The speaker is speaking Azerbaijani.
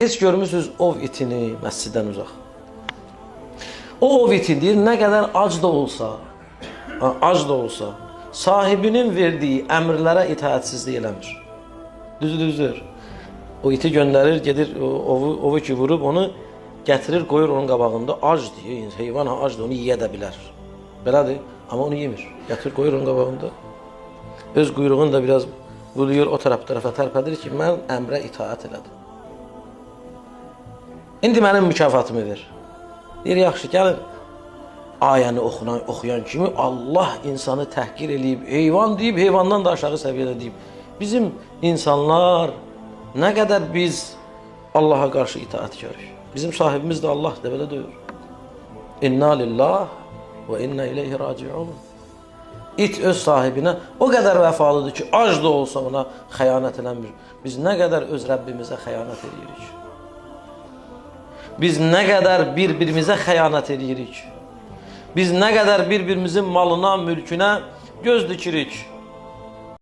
Heç görmüsünüz ov itini məsciddən uzaq? O ov iti deyir, nə qədər ac da olsa, ac da olsa, sahibinin verdiyi əmrlərə itaətsizlik eləmir. Düzdür, düzdür. O iti göndərir, gedir ovu ki vurub onu gətirir, qoyur onun qabağında. Ac deyir, heyvan ha acdır, onu yeyə də bilər. Belədir, amma onu yemir. Gətirir, qoyur onun qabağında. Öz quyruğunu da biraz buluyor, o tərəf tərəfə tərpədir ki, mən əmrə itaət elədim. İndi mənim mükafatımı ver. Deyir, yaxşı, gəlin. Ayəni oxuyan kimi Allah insanı təhqir eləyib, heyvan deyib, heyvandan da aşağı səviyyədə deyib. Bizim insanlar nə qədər biz Allaha qarşı itaətkarıq. Bizim sahibimiz də Allahdır, belə deyil. İnna lillah və inna ileyhi raciun. İt öz sahibinə o qədər vəfalıdır ki, ac da olsa ona xəyanət eləmir. Biz nə qədər öz Rəbbimizə xəyanət eləyirik. Biz nə qədər bir-birimizə xəyanət eləyirik. Biz nə qədər bir-birimizin malına, mülkünə göz dikirik.